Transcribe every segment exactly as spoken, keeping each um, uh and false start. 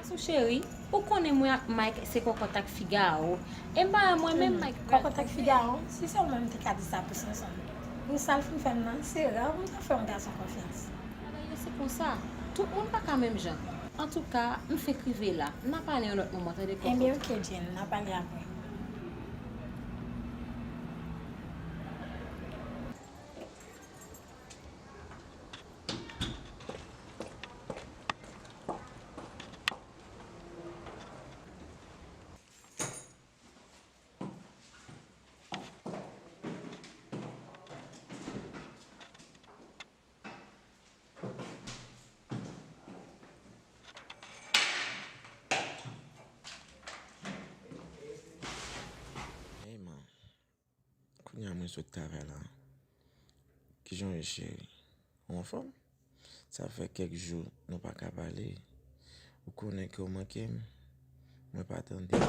Sou cheri, ou konnen mwen ak Mike se kòkòt ak figaro. E m pa wè mwen menm Mike kòkòt ak figaro, si sèlman m te ka di sa pou Sonson. Pou sa l fin fè m nan, se rè pou m ta fè yon gason konfyans. Bagay yo se konsa. Tout moun pa ka menm jan. Antouka, m fenk rive la. N a pale yon lòt moman, tande kòkòt. Enben, oke, Jane, n a pale apre. Hey man, kounye a mwen sot travay la. Kijan w ye cheri? Ou anfòm? Sa fè kèk jou nou pa ka pale. Ou konnen ke w manke m. Mwen pa tande.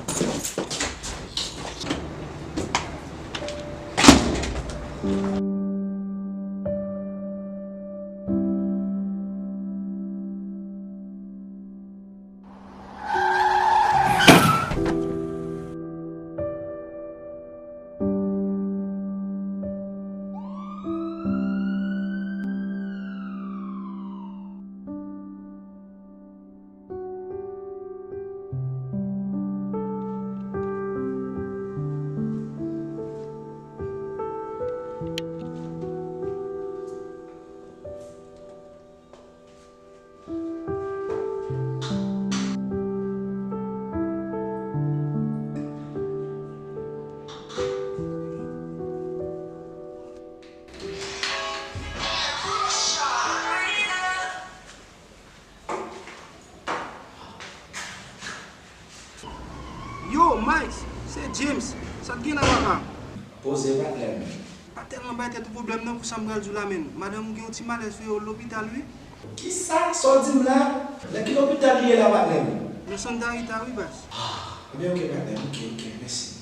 Yo, Mike, se James. Sa k gen la, papa? Poze, patnè m. Pa tèlman bay tèt ou pwoblèm non pou sa m pral di w la, menn. Madanm ou gen yon ti malèz, wi, yo lopital, wi. Kisa? Sa w di m la? Nan ki lopital li ye la, patnè m? Nan Santa Rita, wi, baz. Ah, ebyen, oke, patnè m. Oke, oke, mèsi.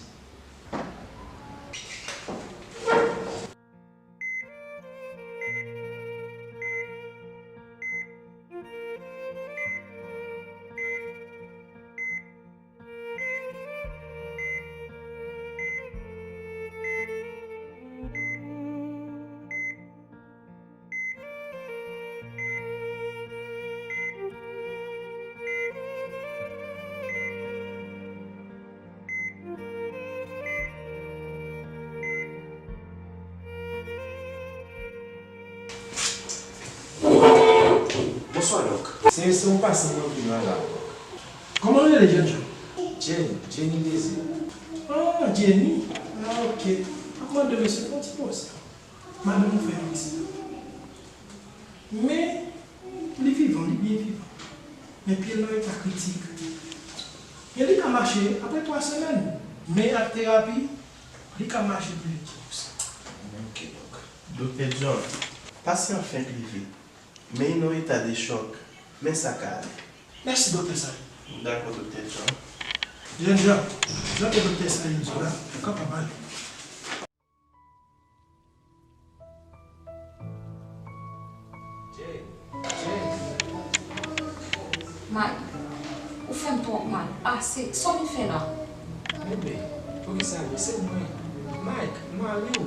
Bonswa, Dòk. Se, se yon pasan mwen vin la, la, Dòk. Kòman w rele, jènjan? Jenny, Jenny Désir. Ah, Jenny. Ah, oke. M ap mande mesye pou yon ti poze. Madanm ou fè yon aksidan. Men, li vivan, li byen vivan. Men pye l nan eta kritik. Men li ka mache apre twa semèn. Men ak terapi, li ka mache pi vit ki sa. Ok, dòk. Doktè John, pasyan an fenk rive. Men li nan eta de chòk. Men sa ka ale. Mèsi, Doktè Salim. Dakò, Doktè John. Jènjan, jan ke Doktè Salim di w la, ou kapab ale. Mike, ou fè m twòp mal. Ase, sa w vin fè la? Bebe, poukisa vre? Se mwen. Mike, mari w.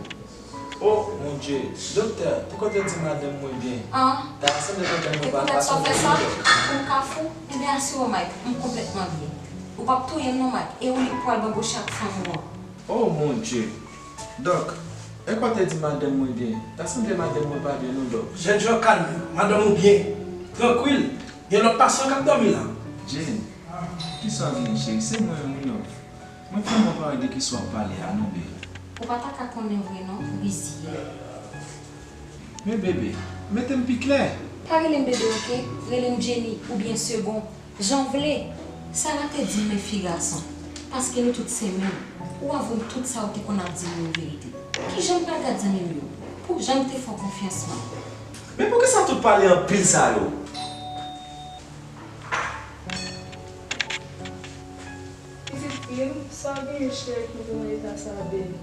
Oh, mon Dieu. Doktè, poukisa w te di madanm mwen byen? An? Ta sanble madanm mwen pa, pa sanble. Se poutèt sa w fè sa? Pou m ka fou? Ebyen, asire w, Mike, m konplètman byen. Ou p ap touye m non, Mike. E ou li k pral banboche ak fanm ou an. Oh, mon Dieu. Dòk, èske w te di madanm mwen byen? Ta sanble madanm mwen pa byen non, Dòk. Jènjan, kalme w. Madanm ou byen. Trankwil. Gen lòt pasyan k ap dòmi la. Jane, kisa w genyen, cheri? Se mwen, wi, love. Mwen vrèman pa wè de kisa w ap pale a non, bebe. Ou pa ta ka konnen vre non, rizyè. Men bebe, mete m pi klè. Pa rele m bebe, oke? Rele m Jenny oubyen Segond. Jan w vle. Sara te di m men fi gason, paske nou tout se menm. Ou avwe m tout sa ou te konn ap di m yo verite. Kijan m pral gad zanmi m yo? Pou jan m te fè w konfyans lan. Men poukisa tout pale anpil sa yo? Pitit fi m, sa w genyen cheri ki nan eta sa a, baby?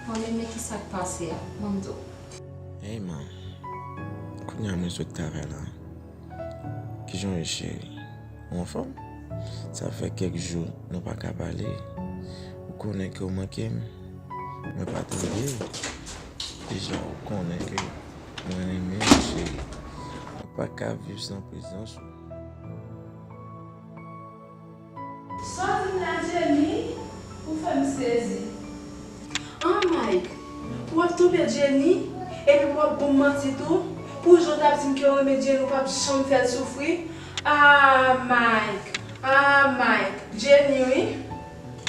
Mwen menm, men kisa k pase a, ban m di w. Hey man, kounye a mwen sot travay la. Kijan w ye cheri? Ou anfòm? Sa fè kèk jou nou pa ka pale. Ou konnen ke w manke m. Mwen pa tande w. Deja, ou konnen ke mwen renmen w, cheri. Mwen pa ka viv san prezans ou. Sa w di m la, Jenny? Ou fè m sezi. An, Mike, w ap twonpe Jenny, epi w ap ban m manti tou? Pou jan w t ap di m ke w renmen Jenny, ou p ap janm fè l soufri? Ah, Mike! Ah, Mike! Jenny, wi.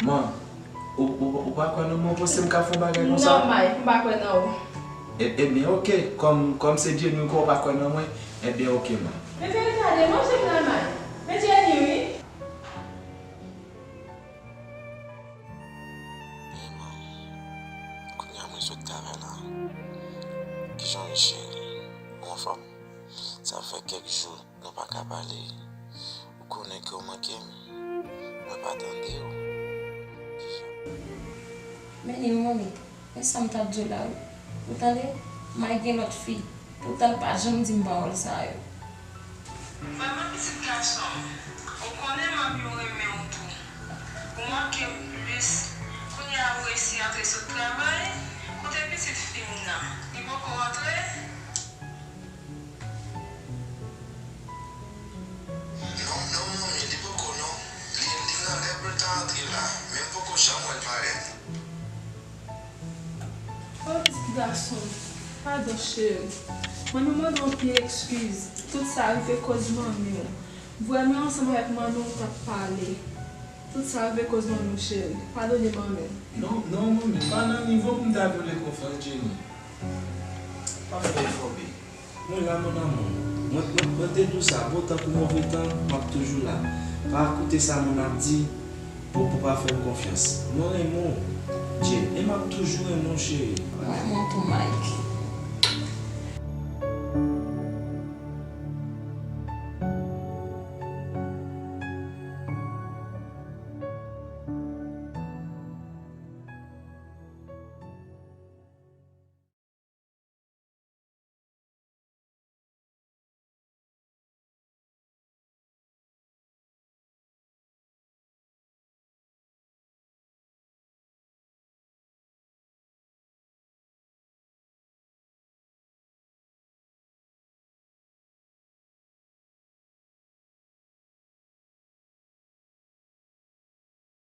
Man, ou, ou, ou pa kwè nan mwen, ou panse m ka fè yon bagay konsa? Non, Mike, m pa kwè nan ou. E, ebyen, oke. Kòm, kòm se Jenny ou kwè, ou pa kwè nan mwen, ebyen, oke, man. Men fè retade manje m la, Mike. Men Jenny, wi. Hey, man. Kounye a mwen sot travay la. Kijan w ye, cheri? Ou anfòm? Sa fè kèk jou nou pa ka pale. Ou konnen ke w manke m. Mwen pa tande w. Deja. Men li, manmi. Men sa m t ap di w la, wi. Ou tande? Mike gen lòt fi. Poutan l pa janm di m pawòl sa yo. Manman pitit gason m, ou konnen manmi w renmen w tou. Ou manke m plis. Kounye a ou resi antre sot travay. Kote pitit fi m nan? Li poko antre? Non, non, manmi, li poko non. Li, li nan lè pou l ta antre la, men m poko janm wè l parèt. O pitit gason m, padon cheri. Mwen nou mande w anpil ekskiz. Tout sa rive koz manmi w. Vrèman ansanm avèk manmi w t ap pale. Tout sa rive koz manmi w cheri. Padone manmi w. Non, non, manmi, pa nan nivo pou m ta vyole konfyans Jenny. Pa fè efò, baby. Mwen la, mon amour. Mwen, mwen, mwen te di w sa, bon tan kou move tan, m ap toujou la. Pa koute sa moun ap di pou, pou pa fè m konfyans. Mwen renmen w, Jay, e m ap toujou renmen w, cheri. Mwen renmen w tou, Mike.